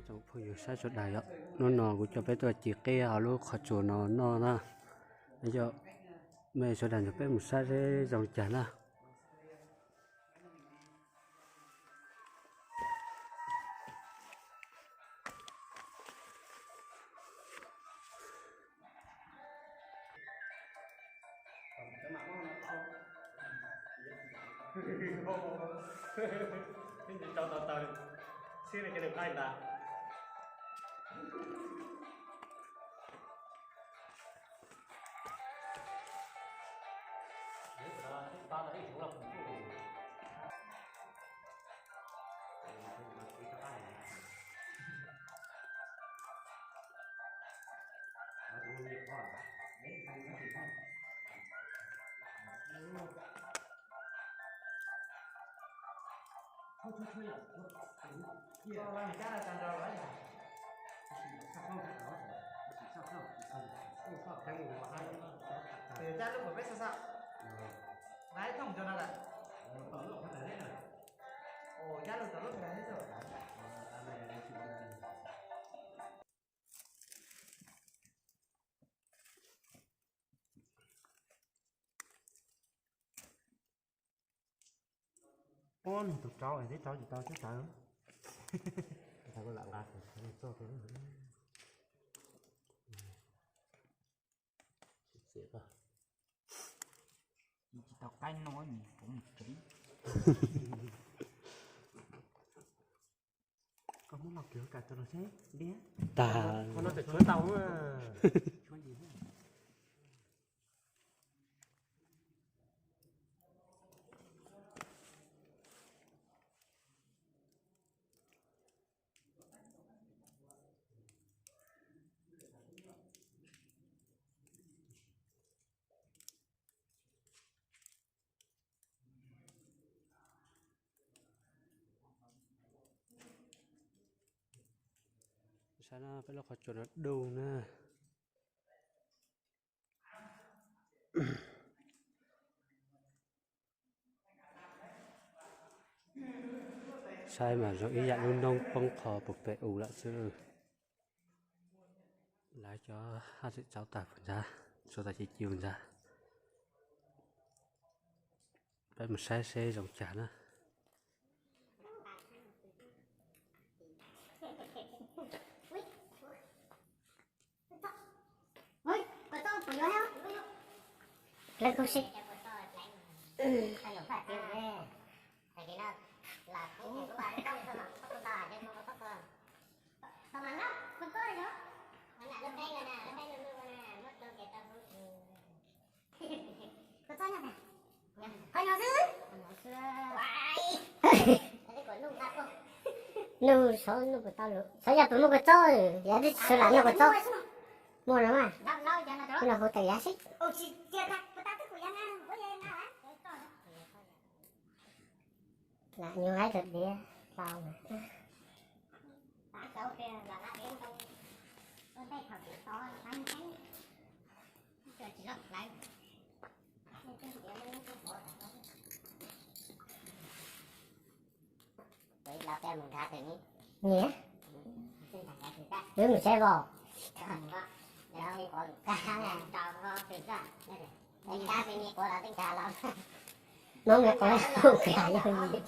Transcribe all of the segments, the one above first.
Tsoom phooj ywg saib sawv daws yom, hnub no kuv coj peb tuaj ci qib hauv lub qhov tsua no noj na. Yog mej sawv daws nrog peb mus saib seb zoo cas na. Ub, nws tus rau es twb rau tsis tau tub tawv. Tau koj lam nqa tus txog. Tsis tau qaib no kuv mus tsev. Koj muab los kiag ka tso los seb diab. Tag. Qhov no tseem tshuav tau. Tshuav ntsis. Saib no peb lub qhov tsua no dub na. Saib mas zoo ib yam lub noob poob qho puag pem u lawm xwb. Lawv cov haj tseem tsaub tag puag nrad, tsuas tag ci ci ntag. Peb mus saib seb zoo cas na. Lawv kuj sib. Nuj saud nuj puas tau lus, saud yog puas muaj kua txob, yog twb tsis lam noj kua txob. Muaj no mas, muaj no hu tawm yav sib. Lam nyuag haib rau diav tau. Nyiam. Wb mus saib vauv. Noob me quav mus nkag yog li.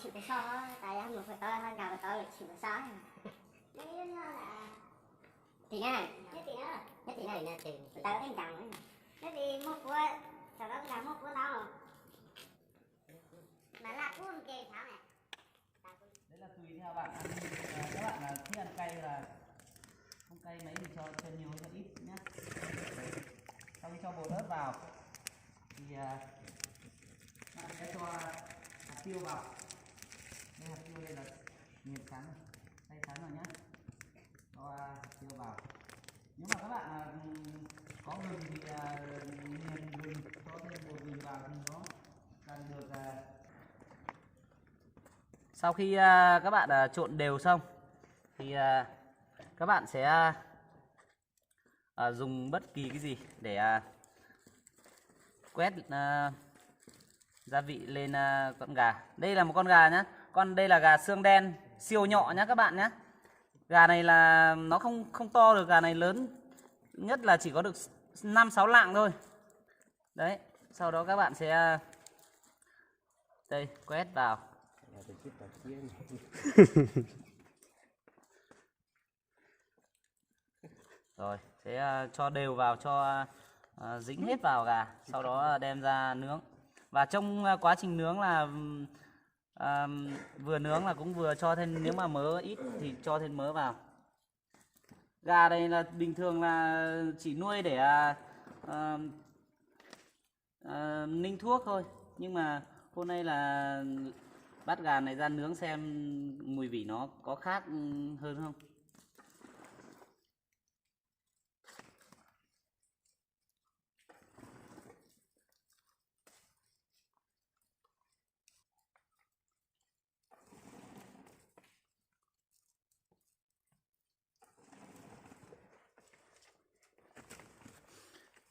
Tim na, nyob tim na, nyob tim na, tim na, tim na. Đấy là tùy theo bạn ăn, các bạn là thích ăn cay là không cay mấy thì cho cho nhiều cho ít nhé. Sau khi cho bột ớt vào thì à, bạn sẽ cho hạt tiêu vào. Đây, hạt tiêu đây là nghiền sẵn, thay Các bạn, à, có gừng thì, à, nghiền gừng, cho thêm bột gừng vào thì nó càng được, à. Sau khi, à, các bạn, à, trộn đều xong thì, à, các bạn sẽ, à, à, dùng bất kỳ cái gì để, à, quét, à, gia vị lên, à, con gà. Đây là một con gà nhá. Con đây là gà xương đen siêu nhỏ nhá các bạn nhá. Gà này là nó không không to được, gà này lớn nhất là chỉ có được năm sáu lạng thôi. Đấy, sau đó các bạn sẽ đây quét vào. Rồi, sẽ, à, cho đều vào, cho, à, dính hết vào gà, sau đó đem ra nướng. Và trong, à, quá trình nướng là, ừm, à, vừa nướng là cũng vừa cho thêm, nếu mà mỡ ít thì cho thêm mỡ vào. Gà này là bình thường là chỉ nuôi để, à, à, à, ninh thuốc thôi. Nhưng mà hôm nay là bắt gà này ra nướng xem mùi vị nó có khác, ừ, hơn không.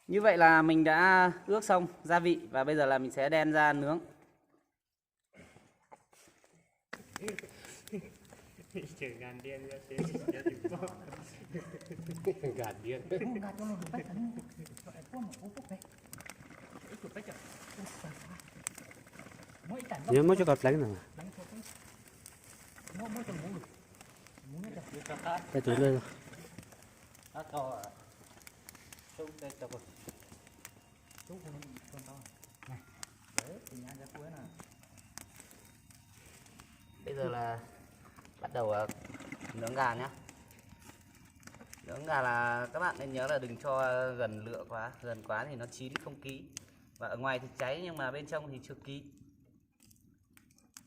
Như vậy là mình đã ướp xong gia vị và bây giờ là mình sẽ đem ra nướng. Gà điên. Nhớ muab cov koj pleev no. Peb tus lej. Bây giờ là bắt đầu, ờ, nướng gà nhá. Nướng gà là các bạn nên nhớ là đừng cho gần lửa quá, gần quá thì nó chín không kỹ. Và ở ngoài thì cháy nhưng mà bên trong thì chưa kỹ.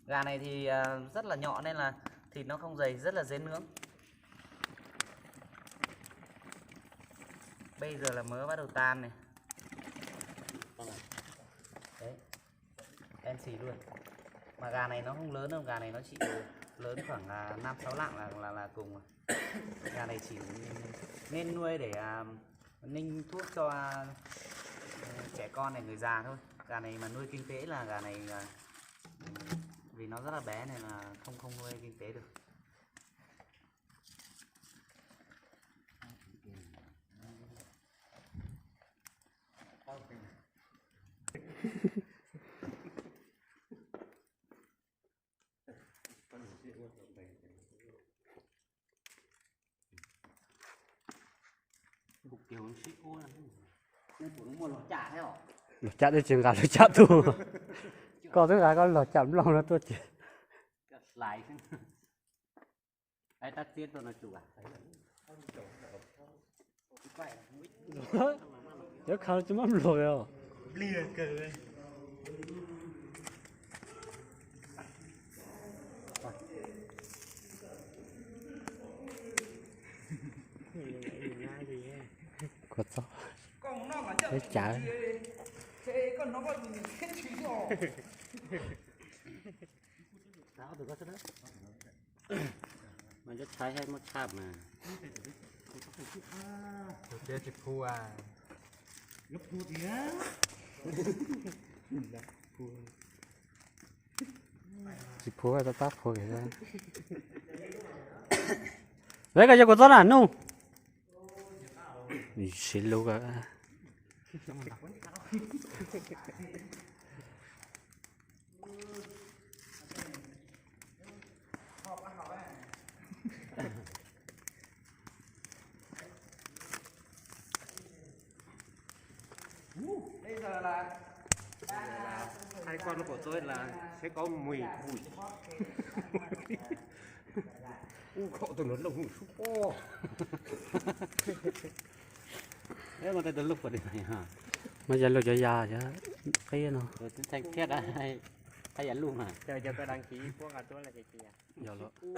Gà này thì, ờ, rất là nhỏ nên là thịt nó không dày, rất là dễ nướng. Bây giờ là mỡ bắt đầu tan này. Đấy. Đen xì luôn. Mà gà này nó không lớn đâu, gà này nó chỉ lớn khoảng là năm sáu lạng là là là cùng rồi. Gà này chỉ nên nuôi để, à, ninh thuốc cho, à, trẻ con này, người già thôi. Gà này mà nuôi kinh tế là gà này là, vì nó rất là bé nên là không không nuôi kinh tế được. Lub caj twb tsis nqa lub caj tuaj. Koj twb nqa koj lub caj nplooj no tuaj ces. Cov khaws tsis muab npluag os. Kua txob, peb cav. Mas cov tshais muaj tshaj mas. Tsis phu. Tsis phu tab tab phu. Lawv koj yog kuv txob na nug. Siv lus. Hai con của tôi là sẽ có mùi hủi. U, khổ tôi nó lông hủi súc po. Ê, mà tôi lông vào đây này hả? Mas yog luag cov yas cov qib no. Thanh Khiết á, hay, hay là lùn hả? Chờ cho tôi đăng ký quốc gia tuốt là cái kia. Yog lawm.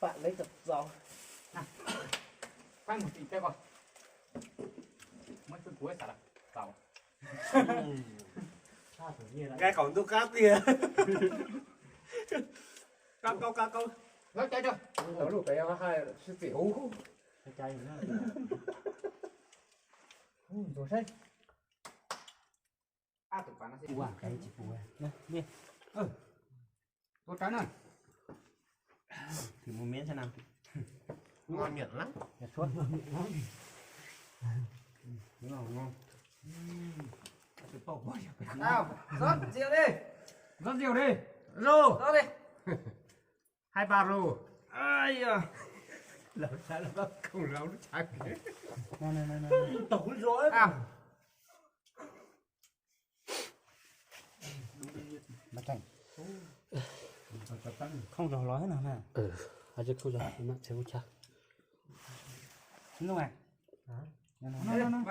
Bạn lấy thật giàu. Phát một tỷ cho con. Mới tôi cuối xả là giàu. Cái cổng tôi cắt kìa. Cắt câu, cắt câu. Gói cháy chưa? Tao lúc đấy hai sư tỷ hú. Cháy nữa. Ui, rồi thế. Ua, cái chỉ ua. Nè, nè. Ơ. Tô trắng à? Thử một miếng xem nào. Ngon miệng lắm. Nhặt suốt. Đúng rồi, ngon. Tao, rót rượu đi. Rót rượu đi. Rượu. Rót đi. Hai ba rượu. Ai da. Lẩu xả lẩu bắp không lẩu nó xả kìa. Nè, nè, nè, nè. Tổng rồi. À. Mà chanh. Không giò ló hết nào nè. Ừ, à, chứ không giò, nó sẽ không chắc. Đúng không ạ? Nè, nè,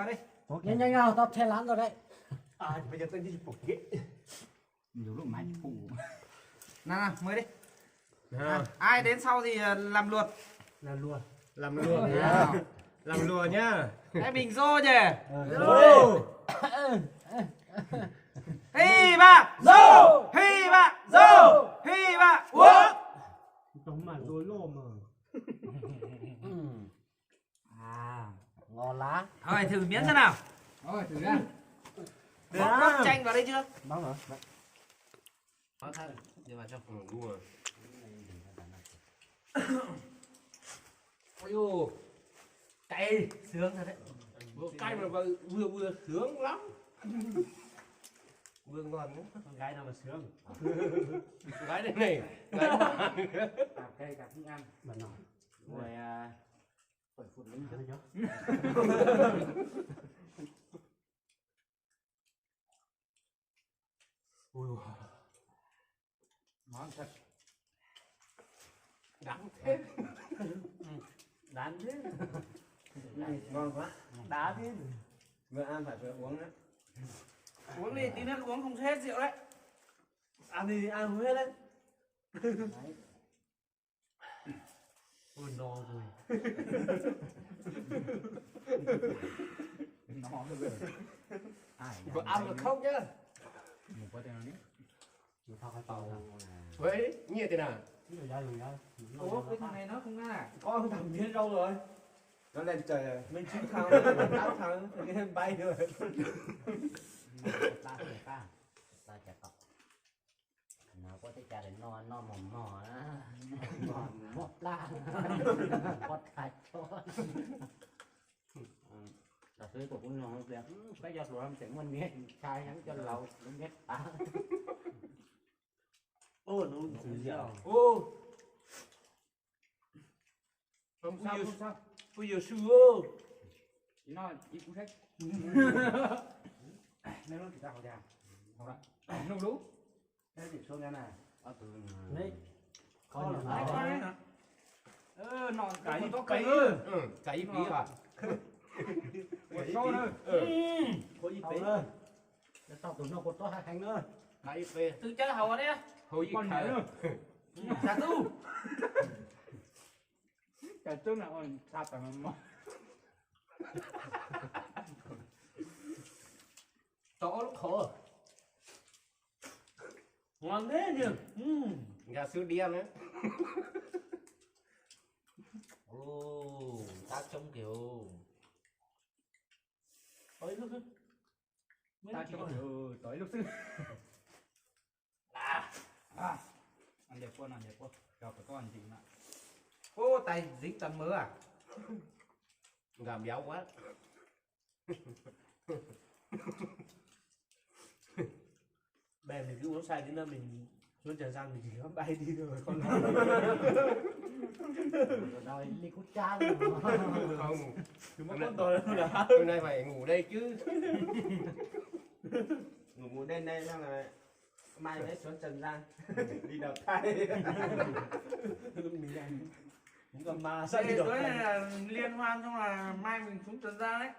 nè. Ủa, kìa. Nhanh, nhanh nào, tao che lán rồi đấy. À, bây giờ tao đi phục kìa. Nhiều lúc máy phủ. Nào, nào, mời đi. À, ai đến sau thì, ờ, làm luật. Làm luật. Làm luật nha. Làm luật nha. Thái Bình vô nhỉ? Vô. Hy vọng vô. Hy vọng vô. Hy vọng vô. Trong mà vô lô mà. À, ngon lắm. Thôi thử miếng xem nào. Thôi thử nha. Được. Bóc, bóc chanh vào đây chưa? Bóc rồi. Bóc thử. Để vào trong. Ôi dồi, cay sướng thật đấy. Vừa cay mà vừa, vừa, vừa sướng lắm. Vừa ngon nữa. Con gái nào mà sướng. Gái đây này. Gái nào. Cà phê cà phê ăn. Mà nó. Ngồi, à, Ui, ngon thật. Đắng thế. Đắng thế. Ngon quá. Đá thế. Vừa ăn phải vừa uống nữa. Uống đi, tí nữa uống không hết rượu đấy. Ăn đi, ăn không hết đấy. Ôi, no rồi. No rồi. Ai, có ăn được không chứ? Một bữa nào đi. Ui, nyiaj tiag na. Ủa, cái thằng này nó không ăn à? Có thằng miếng rau rồi. Nó lên trời, lên chín tháng, tám tháng, bay rồi. No koj teb chaws no, no mos mos na, mos mos plab, pob txha chob. Tam sim no kuv nug tias peb cov hluas tseem muaj niam tshais nyob cov laus niam tav. Ui, yawg Sw, nug lub. Cà ib pib hả? Cà ib pib. Tau tus no kuv tob heev na. Cà ib pib. Twb cawv hauv ne. Hauv ib khawv. Cà tub. Cà tub na, txha tas mos. Tau ob lub qhov. Ngon thế nhỉ? Nkag xwb diab na. Tab coob kìa. Tau ib lub xwb. Tau ib lub xwb. Ăn dej puab no, dej puab, cho tụi con ăn dinh no. Ôi, tay dính tận mỡ à? Gà béo quá. Bên mình cứ uống say đến nơi mình xuống Trần Gian mình chỉ có bay đi thôi, còn đi cũng chán rồi. Không. Chúng nó có tôi nữa là hôm nay phải ngủ đây chứ. Ngủ, ngủ đây đây xong rồi mai mới xuống Trần Gian đi đầu thai. Những con ma sắp đi đầu thai. Tối nay là liên hoan xong là mai mình xuống Trần Gian đấy.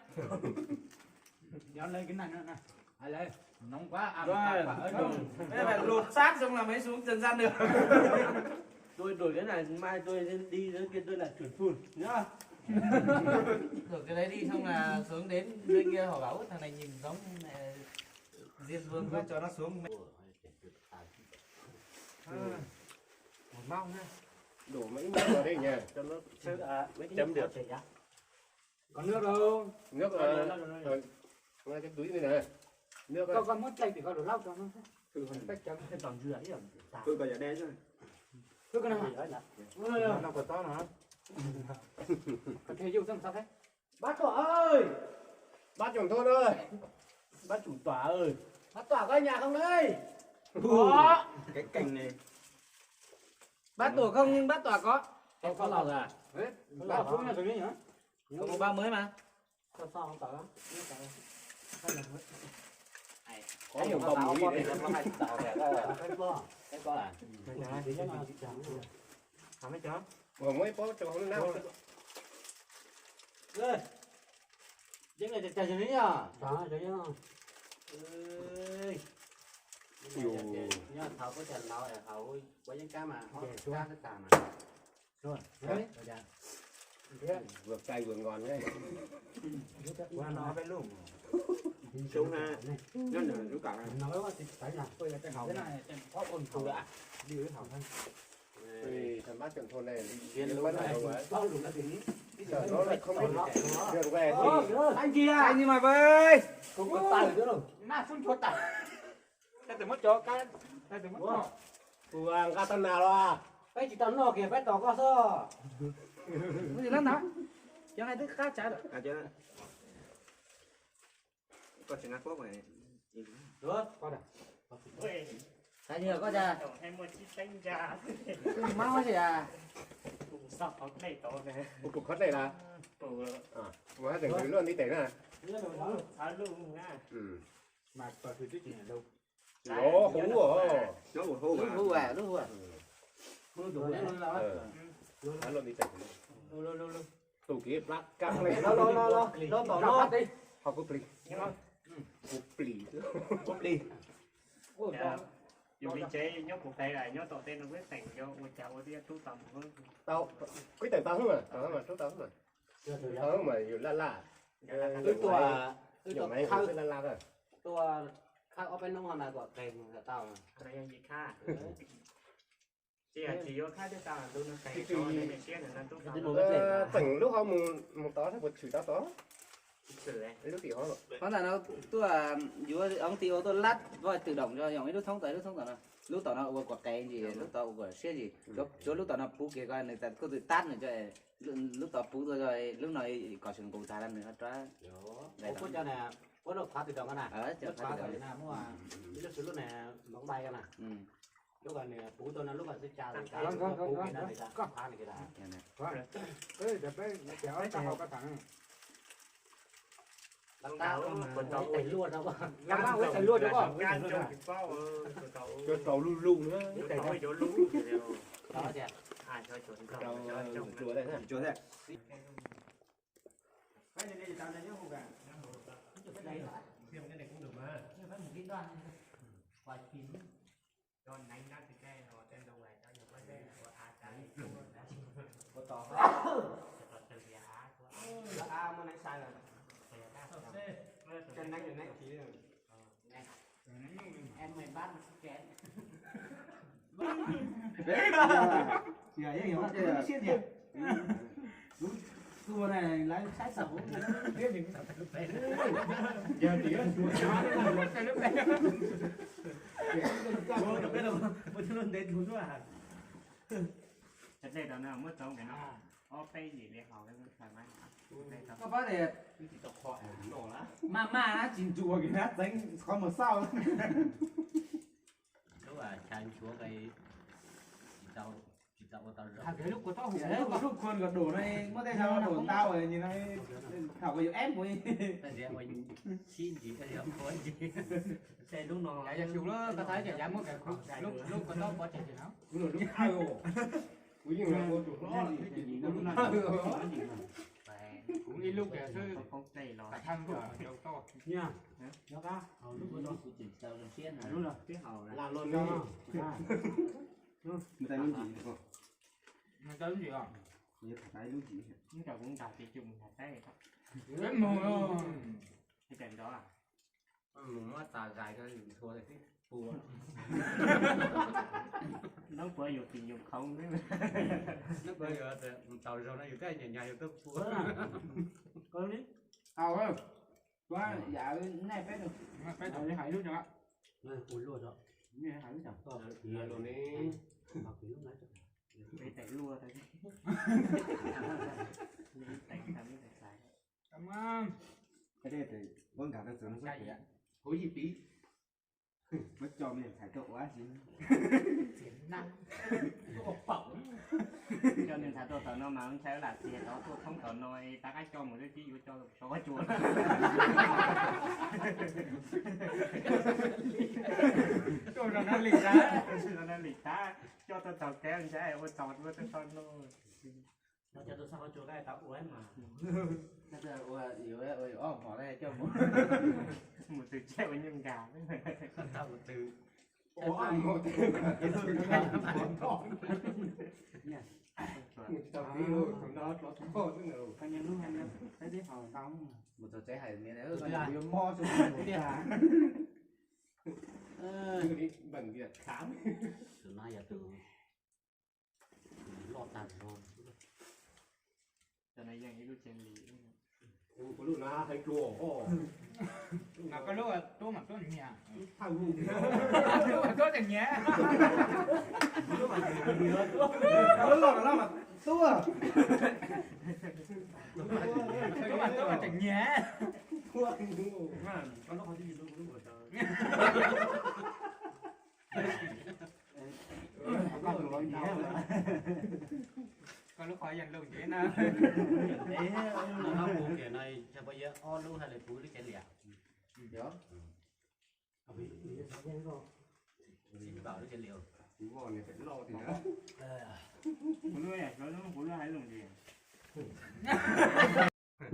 Kéo lấy cái này nữa này. Rồi, mấy bạn lột xác xong là mới xuống trần gian được. Tôi đổi cái này, mai tôi đi dưới kia tôi lại chuyển phun nhá. Đổi cái đấy đi xong là xuống đến dưới kia họ bảo: "Út, thằng này nhìn giống, ờ, Diêm Vương quá", cho nó xuống. Một mông nhá. Đổ một ít nước vào đây nhỉ, cho nó chấm được. Có nước đâu. Nước, ờ, ờ, ngay cái túi này này. Nước, con, con muốn chảy thì con đổ lốc cho nó. Tôi còn chắc chắn. Tôi còn ở đây chứ. Tôi còn đang ở đây. Nó còn to nữa. Có thể dùng trong sao thế? Bác Tỏa ơi! Bác trưởng thôn ơi! Bác chủ tọa ơi! Bác Tỏa có ở nhà không đây? Có. Cái cành này. Bác Tỏa không nhưng bác Tỏa có. Em có lò rồi à? Đấy, bác Tỏa không là cái gì hả? Có một bao mới mà. Sao sao không tỏ lắm? Có một bao mới đi. Cái có à? Không mấy chó. Ủa, mới bó trong không nắp. Ê, Deng này chà chà gì nhá. Chà chà nhá. Ê. Nyob thov kuv cov laus hauv kuv yeej kab mas ob kab kab tas mas. Vừa cay vừa ngon đấy. Qua nó cái lùm. Súng ha. Nó nở rú cẳng ha. Nó có cái phải làm tôi là cái hậu. Cái này có ôn tù đã. Đi với hậu hơn. Ui, thằng bác trưởng thôn này, đi với hậu ấy. Giờ nó lại không biết đường về thì anh kia, anh như mày với. Không có tay nữa đâu. Nó không có tay. Cái từ mất chỗ cái, cái từ mất chỗ. Ua, nqa tau nas los? Peb tsis tau noj kiag, peb tos koj xwb. Ua, lab ntawd, cov no twb qab tsav lawm. Koj tsis nqa cuốc mày. Ua, koj da. Hais li koj da. Mab xwb da. Ua, kuv khov dej las? Ua, hais tias luaj ntiv tes na. Lub hub, lub hub, lub hub. Tus kev plab kab li. Ho kuv plis. Kuv plis. Yus li tsev nyob puv pes, nyob tom tej no kuv teem yog ua cas ua twb rub tau. Tau, kuv teem tau xwb mas, tau xwb mas, rub tau xwb mas. Tau xwb mas yus laj laj. Wb tuaj, wb tuaj khawb, tuaj khawb ob peb hnub no mas kom qeg mus kom tau. Tsis yuav khawb twb tau, tus no qeg, tus no siab, tus no rub tau. Teem lub hauv mus, mus tod thiab puas tshwm tau tod? Lub tim hauv. Qhov ntawm no tuaj yuav oob ti ua tuaj lab vaj twm doom, yog ib lub thoob tom ib lub thoob tom no. Lub tom no ua kom qeg ntsis, lub tod ua kom siab ntsis. Tsuav lub tom no puv kiag ko nws tas kuj twm tab nws, lub tod puv tuaj, lub no kom tseem nqus tag nws ho rov. Ua cov na, ua lub qhov twm doom ko na, lub qhov twm na muaj ib lub xwb lub na, npoo npai ko na. Lub ko nws puv tuaj no, lub ko twb tsa, puv kiag no, qhov nws kiag tas. Cua rau luj luj na. Em mày bắt nó kén. Giờ, giờ, giờ, giờ, siết nhỉ? Đúng. Tua này lái sát sao? Biết thì cũng sao tay lưới. Giờ thì nó chùa xóa nó, nó tay lưới. Ủa, cái đâu, ủa, cho nó để thua nó à? Thật đây tao nó mất trống cái nó. Có cái gì để họ cái thoải mái. Koj pab tias maj maj na tsis ntsuas kiag na, txeev qhov mus xauj. Lub chaw nchuav tsis tau, tsis tau ua tau zoo. Lub khuas kom dum no muab tej no dum ntau nyis no, thaum uas yus eb mus. Sib ntsis ua ntsis. Lub no yog xyum lub koj tau ib co yav muab lub kua txob pov tseg no. Kuv yeej ua tus hlob. Kuv ib lub kiag xwb. Tam thawj nkaus tau. Lam los no. Mus tau lub ntsis os. Mus tau lub ntsis. Mus tau lub ntsis. Peb mus. Mus muab txas zais rau yus ntxhua tib pua. Nub puav yus tim yus khoov. Nub puav yus tau zaug no yus twb nyas nyas yus twb pua. Au, yam nej peb, peb hais lub, hais lub, hais lub. Peb tais luaj, tais tais tais. Muab coj me ntxhais tuaj ua si. Coj me ntxhais tuaj tom no mas ntshai lam txiag tod tuaj thoob tom no, rov qab coj mus twb tib yuav coj sov qab cua. Coj no lim tab, coj tuaj txog kev ntshai ua txog ua txog no. Coj tuaj txog qab cua koj tau ua mas. Ua ob hmo coj mus. Mus twg tseg ua nyuj nkag. Ua ob hmo. Mus txog tsev hais miv yuav mob xwb. Bệnh viện khám. Tus no yog tus loj tag zog. Kuv lub no heev dua. Mas koj lub tuab mas tuab nyiam. Tuab mas tuab nyiam. Lub loj mas loj mas tuab. Tuab mas tuab mas tseem nyiam. Koj lub qhov yog lug ntev na. Ob lub hais lawm puv lub cev liam.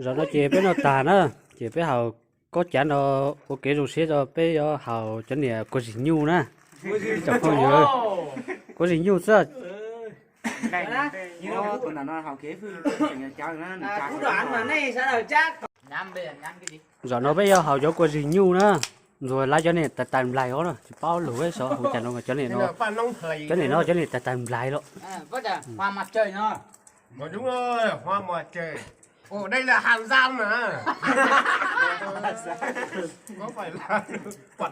Zaum no ces peb noj tag na, ces peb haus khaub cav no ua kev zoo siab rau peb yuav haus cov niam kua zis nyuj na. Cov phooj ywg, kua zis nyuj xwb. Zaum no peb yuav haus cov kua zis nyuj na, ntxuag laib cov niam tais tais nplaig os na, tsis paub lus xyov hu cas no, cov niam no, cov niam no cov niam tais tais nplaig los.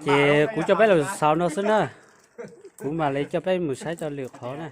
Ces kuv coj peb los xaus no xwb na, kuv mam li coj peb mus saib txog lwm qhov na.